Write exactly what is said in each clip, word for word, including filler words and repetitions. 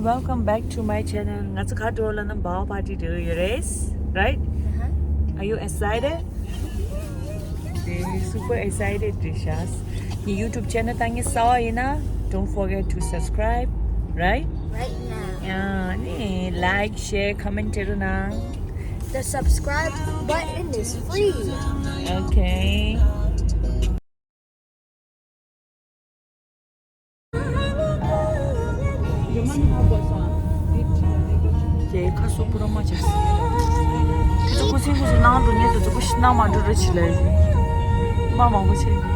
Welcome back to my channel. ང་ཚོ་ག་འགྲོ་ལ་ན་བའོ་པར་ཊི་འགྲོ་ཡོད་རེད། Right? Are you excited? Super excited རེད་ཤག་ངའི་YouTube channel ལྟ་མཁན་གསར་པ་ཡིན་ན། Don't forget to subscribe. Right? Right now. ཡ་ནི་like, share, comment དེ་རུ་གནང་། The subscribe button is free. Okay. ཁྱེད་ཁ་སོ་པུ་ར་མ་ཆགས། ཁྱེད་ཚོ་ཁུ་སིམ་ཁུ་སིམ་ནང་དུ་ཉལ་དུ་ཚོ་ཁུ་ཤི་ན་མ་འགྲོ་ར་ཆི་ལ་ཡི། མ་མང་པོ་ཆེ་གི།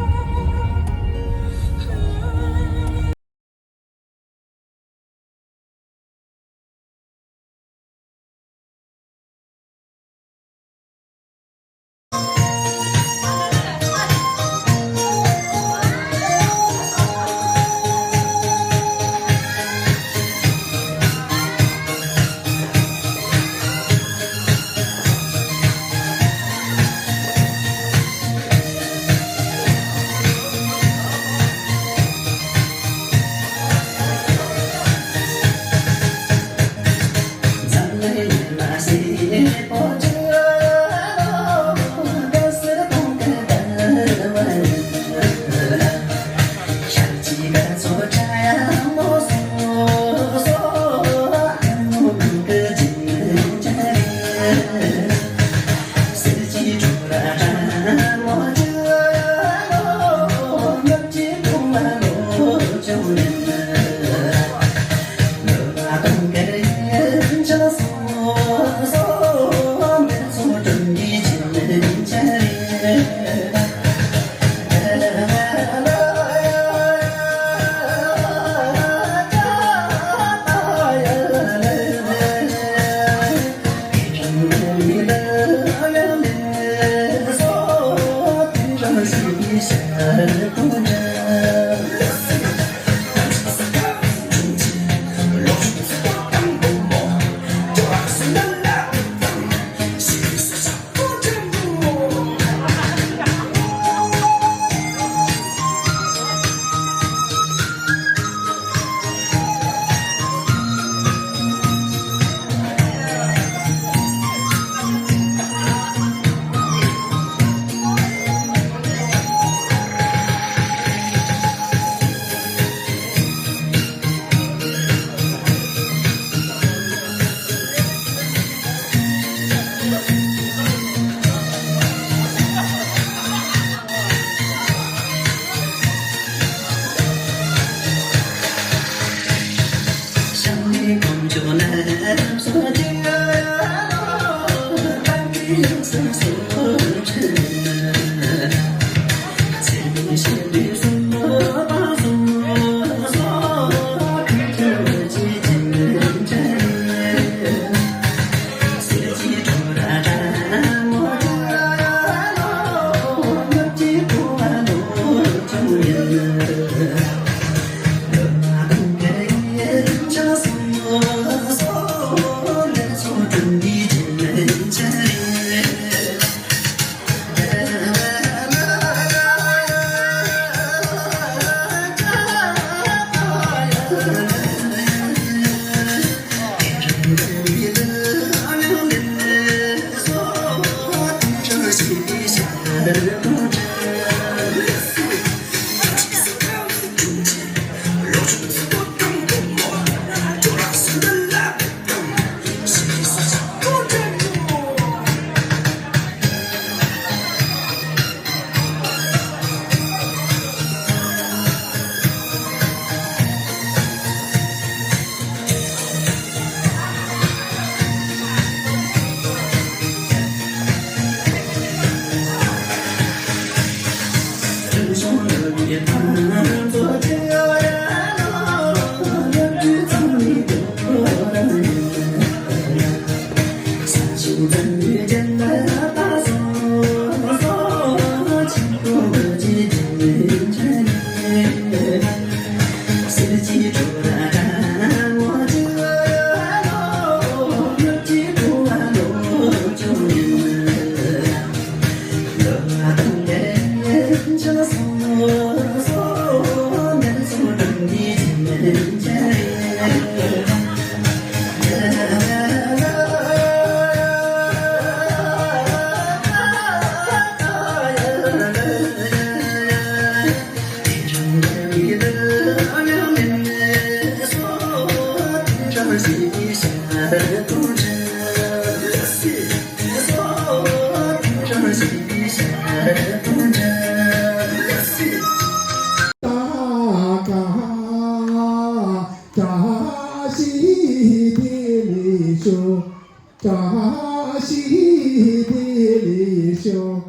བཀྲ་ཤིས་བདེ་ལེགས་ཤོག་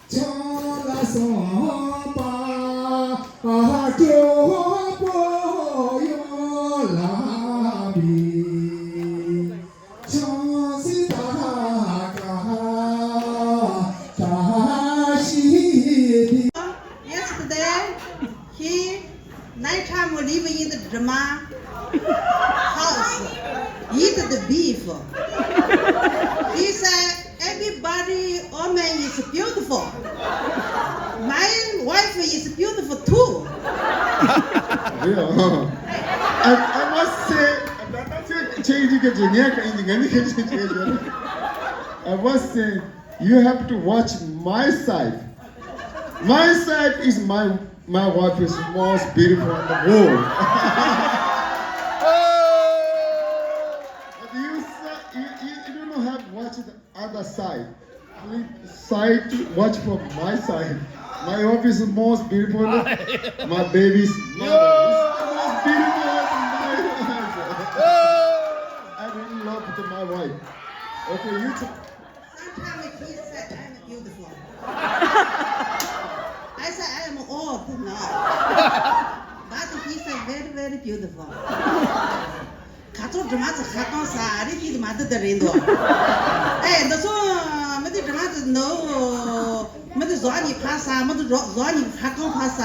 ཆང་ལ་སོགས་པ་སྤྲོ་པོ་ཡོང་ལ་བའི་ཆང་སི་ད་ག་བཀྲ་ཤིས་བདེ། Yesterday, he night time we live in the drama house. Eat the beef. He said, "Everybody, woman is beautiful. My wife is beautiful too." Yeah. I, I must say, I must say, you have to watch my side. My side is my my wife is most beautiful in the world. But you, sa- you, you, you don't have watch the other side. Please side to watch from my side. My wife is most beautiful. My baby's mother is the most beautiful than my wife. I really love to my wife. Okay, you too. Sometimes he said I'm beautiful. I said I am old now. But he said very, very beautiful. ག་ཚོད་འདྲི་མ་ཚོ་ཁ་གང་ས་རེད། དེ་མ་དེ་དེ་རེད་འདུག་ཨེ་འདི་ཚོ་མི་དེ་འདྲི་མ་ཚོ་ནོ། མི་དེ་བཟོ་ནི་ཕ་ས། མི་དེ་བཟོ་ནི་ཁ་གང་ཕ་ས།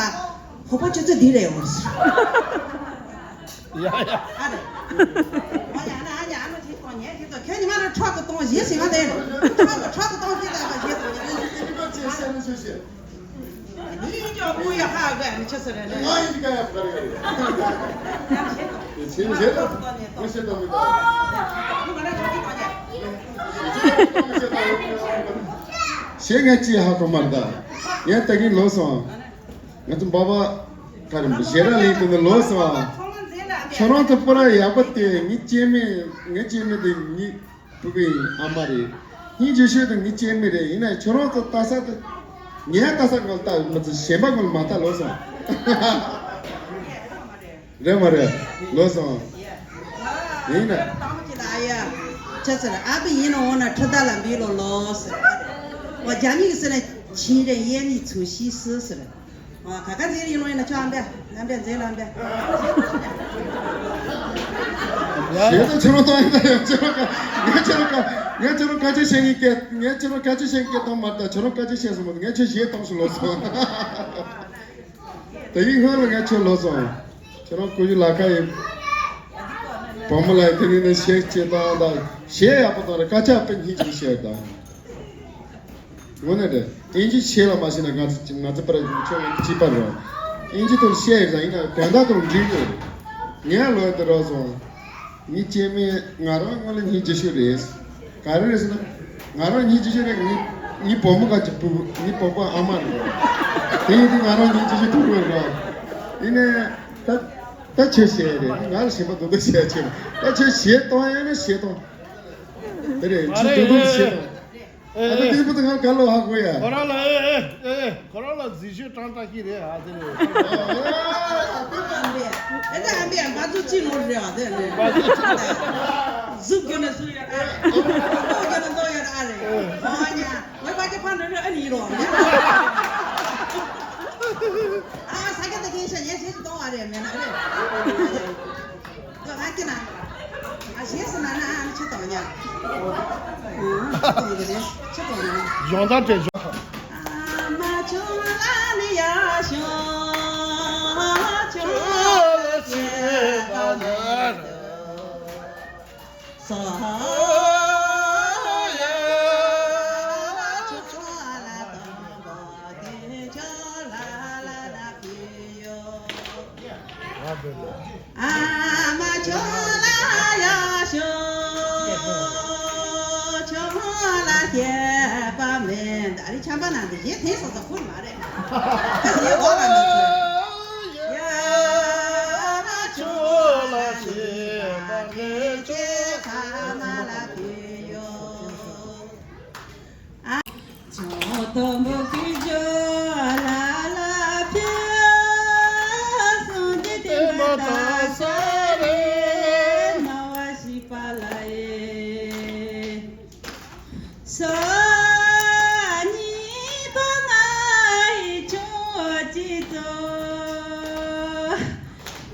ཧོ་པོ་ཆུ་ཚོད་འདི་རེད་འོ། ཡ་ཡ། ཨ་རེད། ཨ་ཡ་ན་ཨ་ཡ་ཨ་ན་ཁྱེད་གཏོང་ཉན་ཁྱེད་གཏོང་ཁྱེད་ཉི་མ་རེ་ཁྲག་གི་གཏོང་བཞེས་ཟིན་མ་དེ། ཁྲག་གི་ཁྲག་གི་གཏོང་ཁྱེད་ད་ག་བཞེས་གཏོང་ཉན། ནི་ཡིན་ཀྱང་མོ་ཡ་ཧ་ག་ནི་ཆ་ས་རེད་ནི། ང་ཡིན་ག་ཡ་ག་རེད། ཡ་ཁྱེད་གཏོང་། ཁྱེད་ཁྱེད་གཏོང་། ཁྱེད་གཏོང་མི་གཏོང་། ཁྱེད་གཏོང་མི་གཏོང་། ཞེས་ངས་ཅི་ཧ་གོ་མ་རེད་ད། ངས་ད་གིན་ལོ་སོང་། ང་ཚོ་འབའ་བ་ག་རེ་མི་ཞེ་ར་ལིང་དུ་ནི་ལོ་སོང་། ཁྱོད་རང་ཚོ་པུ་ར་ཡག་པོ་དེ་ངའི་སྐྱེ་དམན། ངའི་སྐྱེ་དམན་དེ་ངའི་ཕྲུ་གུའི་ཨ་མ་རེད། ངའི་རྗེས་ཤོས་དེ་ངའི་སྐྱེ་དམན་རེད། ཡིན་ན་ཁྱོད་རང་ཚོ་ལྟ་ས་དེ་ངའི་ལྟ་ས་ངོ་ལྟ་མི་ཚོ་གཞན་པ་ངོ་མ་ལྟ་ལོ་སོང་། རེད་མ་རེད། ལོ་སོང་། ཡིན་ན། ཁྱེད་ཚོར་ཨ་ཕ་ཡིན་ན་འོ་ན་ཁྲི་ད་ལ་འབུལ་ལོ་ལོ་ཟེར། འོ་རྒྱ་མི་གི་ཟེར་ན་ཆིན་རེ་ཡེ་ནི་ཚུ་ཤི་སི་ཟེར། ཨ་ཁ་ཁ་ཟེར་ཡིན་ལོ་ཡིན་ན་ཆོ་ཨམ་པས་ཨམ་པས་མཛེས་ལ་ཨམ་པས། ཞེས་ད་ཁྱོད་རང་གཏོང་ཡིན་ད་ཡང་ཁྱོད་རང་ཀ་ངས་ཁྱོད་རང་ཀ་ངས་ཁྱོད་རང་ཀ་ཆེ་བཤད་ཡིན་སྐད། ངས་ཁྱོད་རང་ཀ་ཆེ་བཤད་ཡིན་སྐད་གཏོང་མ་ད་ཁྱོད་རང་ཀ་ཆེ་བཤད་སོང་མ་ད་ངས་ཁྱོད་ཞེས་གཏོང་སོང་ལོ་སོང་། དེ་ཡིན་སྔོན་ལ་ངས་ཁྱོད་ལོ་སོང་། ཁྱོད་རང་ཀུ་ཡུ་ལ་ཁ་ཡིན། བུ་མོ་ལ་དེ་ནི་ནི་ཤེས་ཅེས་དང་ད་ཞེས་ཡག་པོ་དང་རེ་ཀ་ཆ་དཔེ་སྙིང་རྗེ་ཤེས་དང་། དངོས་གནས་རེད། ཨིན་ཇི་ཤེས་ལ་མ་ཤེས་ན་ང་ཚོ་ང་ཚོ་པར་ཁྱོད་ཡིན་གཅིག་པར་རོ། ཨིན་ཇི་དང་ཤེས་ཡོད་ཙང་ཡིན་ན་དོན་དག་དང་འགྲིག་ཡོད། ངས་ལོས་དེ་རོགས་སོང་། ངའི་སྐྱེ་དམན་ང་རང་སྔོན་ལ་ངའི་རྗེས་ཤོས་རེད། ག་རེ་རེད་ཟེར་ན། ང་རང་ངའི་རྗེས་ཤོས་རེད། ངའི་ངའི་བུ་མོ་ག་ཅིག་བུ་ངའི་བུ་པ་ཨ་མ་རེད། དེ་ཡིན་དུས་ང་རང་ངའི་རྗེས་ཤོས་བུ་རེད་རོགས། ཡིན་ནའི་ད་ད་ཁྱོད་བཤད་རེད། ང་ལ་ཞེན་པ་འདུག་ད་བཤད་ཁྱོད་ད་ཁྱོད་གཞས་གཏོང་ཡོད་ན་གཞས་གཏོང་། དེ་རེད་ཁྱོད་འདུག་འདུག་བཤད་གཏོང་། ཨ་ད་ཨེ་ཨེ་དེ་པོ་ད་ང་ག་ལོ་ཧ་གོ་ཡ། ཁོ་རང་ལ་ཨེ་ཨེ་ཨེ་ཨེ་ཁོ་རང་ལ་རྫིག་ཤོས་ཀྲང་ཀྲང་ཞིག་རེད་ཨ་དེ་རེད། ཨེ་ད་ཨ་འདི་ཨ་མ་ཚོ་ཅི་ནོར་རེད་ཨ་དེ་རེད། ཟུག་རྒྱུ་ནས་ཟུག་ཡོད་ཨ་རེད། མདོག་རྒྱུ་ནས་མདོག་ཡོད་ཨ་རེད། ཨོ་ཉ་ངོས་པ་ཅི་ཕ་འགྲོ་རེད་ཨ་ནི་ཡིན་རོ། ཨ་ས་སྐྱ་ད་ཁྱེད་ཤ་ཉེ་ཤེས་ཤིག་གཏོང་བ་རེད་མེད་ན་རེད། ང་ཀི་ན། ཨ་ཞེས་སུ་ན་ན་ཨ་ནི་ཆི་དང་ཉ། ཆི་དང་ཉ། གཞོན་དར་དེ་གཞོན། ཨ་མ་ཆུང་ལ་ནི་ཡ་ཞོ་ཆུང་ལ་ཆེ་བ་ན་སོ་ཡ་ཆུང་ལ་དང་པོ་དེ་ཆོ་ལ་ལ་ལ་ཕི་ཡོ། ཨ་མ་ཆོ་ལ་ཡ་ཤོ་ཆོ་ལ་སྐྱེས་པ་མེད། ཨ་རི་ཆམ་པ་ནང་དུ་ཡེ་ཐེ་སོ་སོ་ཁུར་མ་རེད། ཨ་ཡེ་འོ་ལ་ནི་ཚོ་ཡ་མ་ཆོ་ལ་སྐྱེས་པ་མེད་ཅེས་ཨ་མ་ལ་ཕི་ཡོ།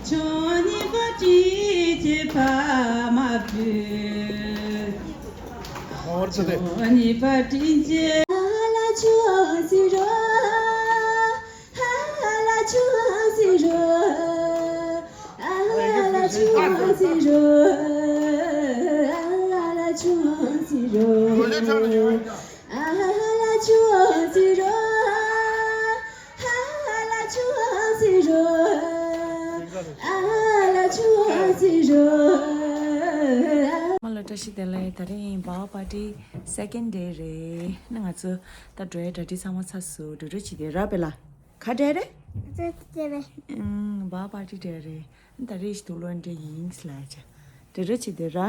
ཆོས་ཉིད་པ་དྲིན་ཅན་པདྨ་འབུལ། ཧོར་ཚོ་དེ། ཆོས་ཉིད་པ་དྲིན་ཅན། ལ་ཆོས་སི་རོ། ལ་ཆོས་སི་རོ། ལ་ཆོས་སི་རོ། ལ་ཆོས་སི་རོ། ཨ་ལ་ཆོས་སི་རོ། ཨ་ལ་ཆོས་སི་རོ། ཨ་ལ་ཆོས་སི་རོ། མ་ལ་བཀྲ་ཤིས་བདེ་ལེགས། ད་རིང་བྷ་ཝ་པར་ཊི་སེ་ཀེན་ཌེ་རེད། ནི་ང་ཚོ་ད་འགྲོ་ཡ་གྲ་སྒྲིག་ཚང་མ་ཚར་སོང་། འགྲོ་གྲབས་བྱེད་དེ་ར་བེ་ལ། ག་འདྲ་རེད། ཙེ་ཙེ་རེད། ཨང་། བྷ་ཝ་པར་ཊི་འདྲ་རེད། ད་རེས་དུག་ལོག་འདྲ་ཡིན་ལ་ཅ། འགྲོ་གྲབས་བྱེད་དེ་ར།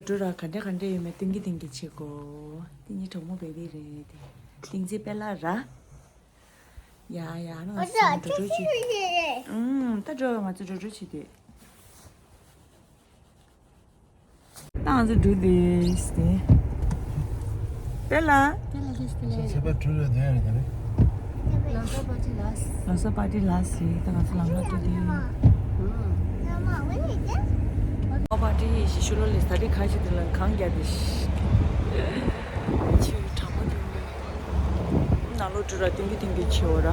འགྲོ་ར། ག་འདྲ་ག་འདྲ་ཡོད་མེད་སྟོན་གྱི་སྟོན་གྱི་བྱེད་དགོས། དེ་ཉིད་གྲོགས་མོ་བེ་བི་རེད་དེ། གླིང་རྗེ་པེ་ལ་ར། ཡ་ཡ། ང་ཚོ་འགྲོ་གྲབས་བྱེད། ཨང་། ད་འགྲོ། ང་ཚོ་འགྲོ་གྲབས་བྱེད་དེ། ད་ང་ཚོ་འགྲོ་དེ་སྟེ། པེ་ལ། པེ་ལ་དེ་སྟེ། ཚེས་པ་དྲུག་ལ་བསྡད་རེད་དེ། ལམ་སང་པར་ཊི་ལ་སི། ལམ་སང་པར་ཊི་ལ་སི། ད་ང་ཚོ་ལམ་ཁ་འགྲོ་དེ། ཨོ་པར་ཊི་ཞེ་ཤུ་ལོ་ལེ་ས་རི་ཁ་ཤས་དེ་ལ་གང་རྒྱག་དེ་ཤི། ཆུ་གྲང་མོ་དེ། ནང་ལོགས་འགྲོ་ར། སྟོན་གྱི་སྟོན་གྱི་བྱེད་འོ་ར།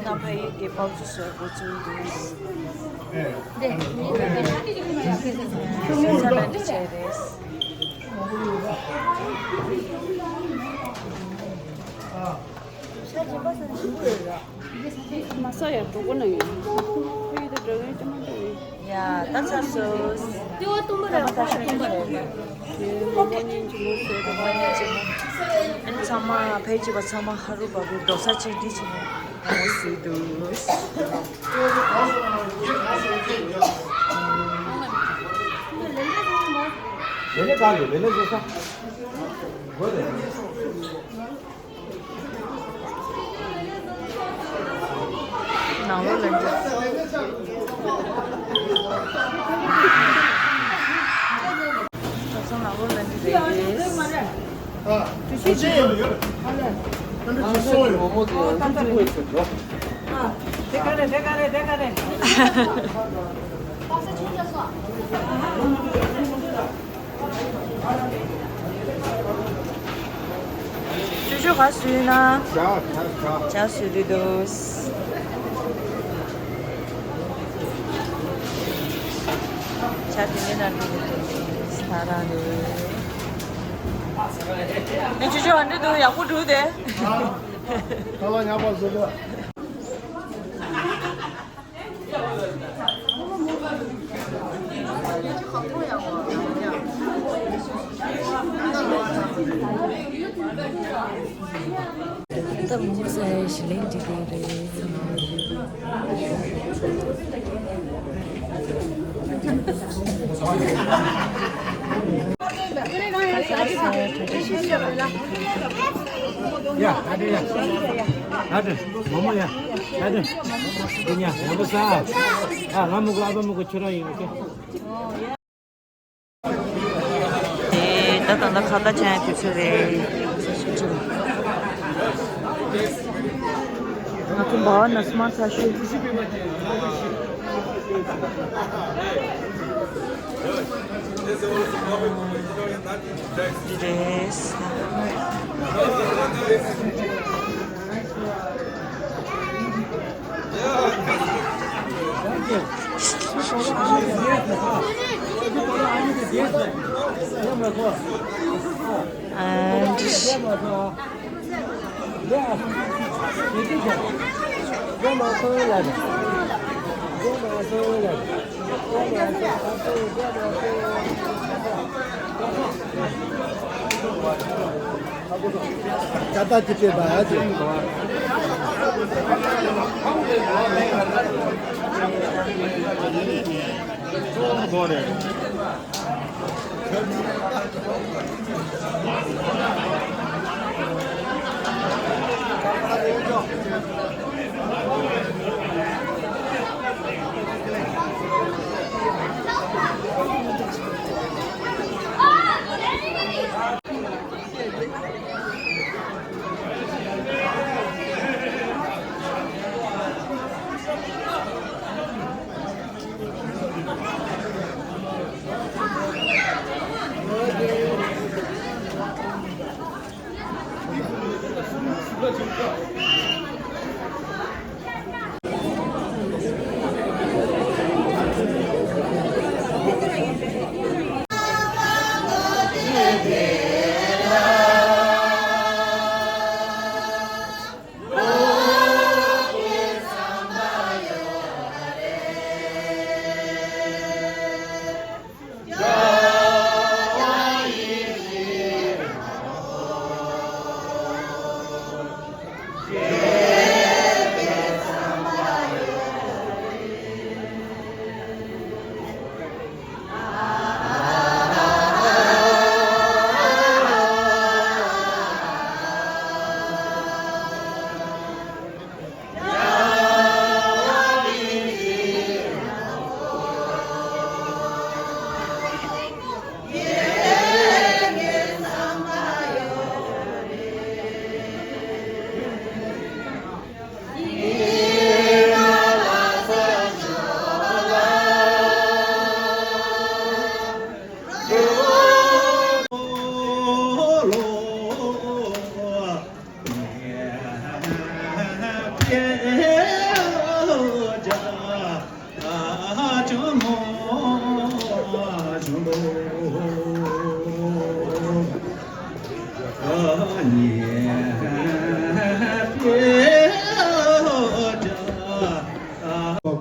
ད་ཕ་ཡུལ་གྱི་པགས་ཆུ་སོགས་འགོ་ཚུགས་འདུག་ས་ལ་འདི་བྱས་རེད། མ་ས་ཡ་གྲོགས་པོ་ན་ཡོད། ཁོ་ཡི་དེ་འགྲོ་ངེས་ཅི་མ་འགྲོ་ཡིན། ཡ། ད་ཚར་སོང་། ལྟེ་བ་སྟོང་པ་ར། ད་ཚར་སོང་། ཨ་ནི་ཚང་མ་ཕལ་ཆེར་བ་ཚང་མ་ཧ་རུ་བ་རུ་འགྲོ་ས་ཅིག་འདི་ཅིག་ནས་འོ་སི་དུ། ལེ་ལེ་ག་ལེ་ལེ་ལེ་ས། གོ་ལེ། ནང་ལོགས་ལ་འགྲོ། ཁ་སང་ནང་ལོགས་ལ་འགྲོ་རེད། དེ་ག་རེ། དེ་ག་རེ། དེ་ག་རེ། ཆུ་ཆུ་ག་བཟོས་ན། ཇ། ཇ། ཇ། ཇ་བཟོས་དུས་འདུག་ཇ་དེ་ནས་ན་འདུག་ད་རང་རེད། ཨེ། ཆུ་ཆུ་ག་འདྲ་འདུག་ཡག་པོ་འདུག་དེ། ད་ལ་ཡག་པོ་བཟོས་འདུག་ད་མོ་ས་ཡ་ཞི་ལིང་འགྲིག་གི་རེད། ཡ། ཨ་ཏི་ཡ། ཨ་ཏི། མོ་མོ་ཡ། ཨ་ཏི། འདི་ཉ་ཡག་པོ་ཟ། ཨ། ང་མུ་གུ། ཨ་ཕ་མུ་གུ། ཁྱོད་རང་ཡིན། ཨོ་ཁེ། ཨེ། ད་ད་ལྟ་ཁ་བརྡ་བྱ་ཡ་དུས་ཚོད་རེད། ང་ཚོ་བྷ་ཝ་ན་སི་མ་ཚ་ཤོས། འདི་རེད། And ཅ་ད་ཅི་སྤྲད་པ་ཨ་ཅེ།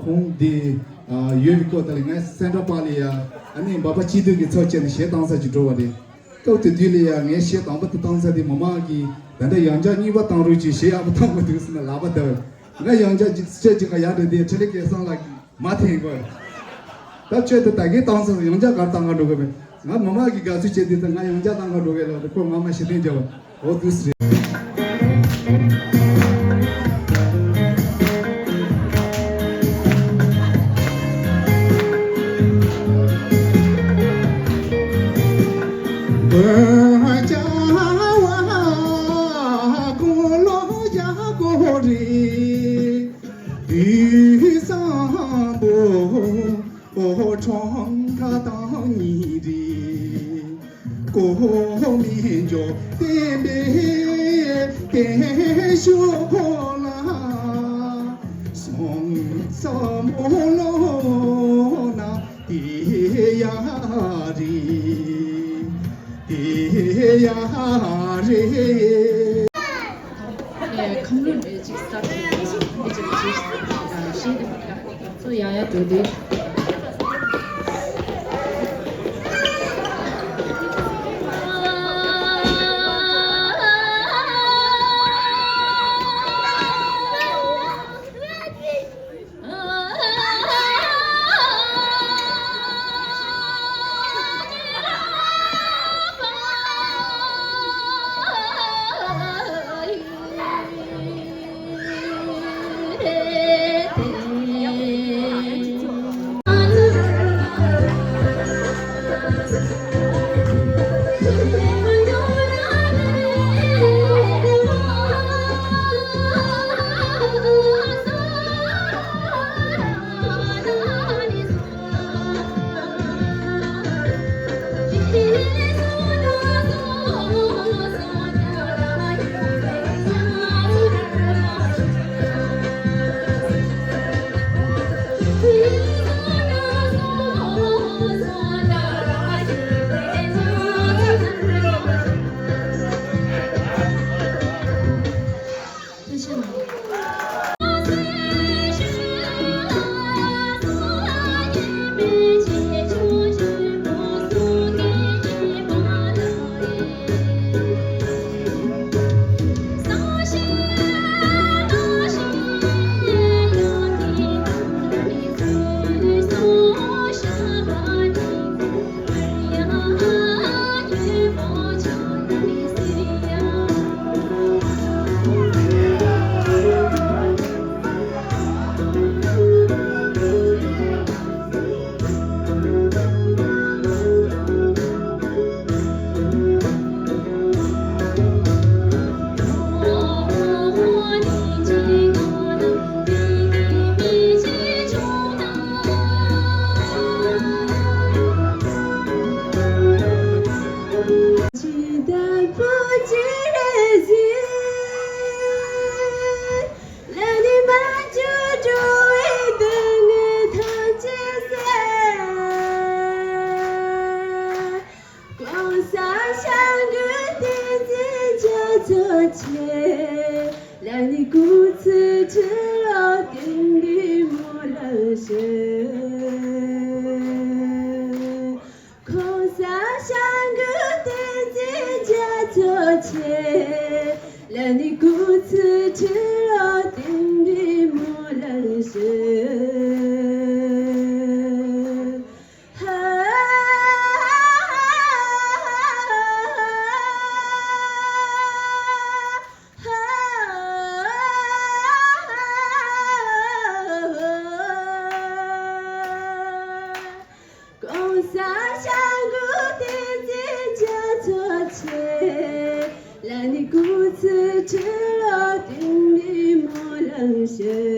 ཁོང་འདི་ཡོད་པའི་སྐོར་དེ་ལ་ངས་སེམས་ཁྲལ་པ་ལ་ཡ་ཨ་ནི་འབའ་པ་སྐྱིད་སྡུག་གི་ཚོགས་བཅས་ནས་གཞས་བཏང་ས་ཅིག་འགྲོ་བ་རེད། སྐབས་དེ་དུས་ལ་ཡ་ངས་གཞས་དང་པོ་དེ་བཏང་ས་དེ་མི་མང་གིས་ད་ལྟ་ཡང་བསྐྱར་གཉིས་པ་བཏང་རོགས་གྱིས། གཞས་ཡག་པོ་བཏང་མ་འདུག་ཟེར་ནས་ལག་པ་བརྡབས། ང་ཡང་བསྐྱར་ཅིག་བཤད་ཅིག་ག་ཡག་རེད་དེ་འཕྲིན་ལས་སྐལ་བཟང་ལགས་ཀྱིས་མ་འཐེན་དགོས། ད་ཁྱོད་དེ་ད་གིན་བཏང་ས་ཡང་བསྐྱར་ག་རེ་བཏང་ག་འགྲོ་གི་མེད། ང་མི་མང་གིས་དགའ་བསུ་བྱས་དུས་ད་ང་ཡང་བསྐྱར་བཏང་ག་འགྲོ་གི་ལབ་རེད། ཁོ་ང་མ་ཞེ་དྲན་རྒྱབ་པ། འོ་དུས་སུ་རེད། ཁམས་ལུགས་ནས་ཅིག་སྟབས་ཀྱིས་ད་འདི་ཅིག་ཅིག་ཤེས་དེ་མ་ཁ་ཚོ་ཡང་ཡང་འགྲོ་དུས། ཕྱི་ལྟ་བུ་ཅི་རེད་ཟེར། ལ་ནི་མ་བཅུ་འགྲོ་བའི་སྡུག་བསྔལ་ཐམས་ཅད་སེལ། གོང་ས་སྐྱབས་མགོན་བསྟན་འཛིན་རྒྱ་མཚོ་ཆེ། ལ་ནི་སྐུ་ཚེ་ཁྲི་ལོ་བརྟན་པའི་སྨོན་ལམ་ཞུ། གོང་ས་སྐྱབས་མགོན་བསྟན་འཛིན་རྒྱ་མཚོ་ཆེ། ལ་ནི་སྐུ་ཚེ་ཁྲི་ལོ་བརྟན་པའི་སྨོན་ལམ་ཞུ། ཧ། གོང་ས་སྐྱབས་མགོན་བསྟན་འཛིན་རྒྱ་མཚོ་ཆེ། ལ་ནི་སྐུ་ཚེ་ཁྲི་ལོ་བརྟན་པའི་སྨོན་ལམ་ཞུ།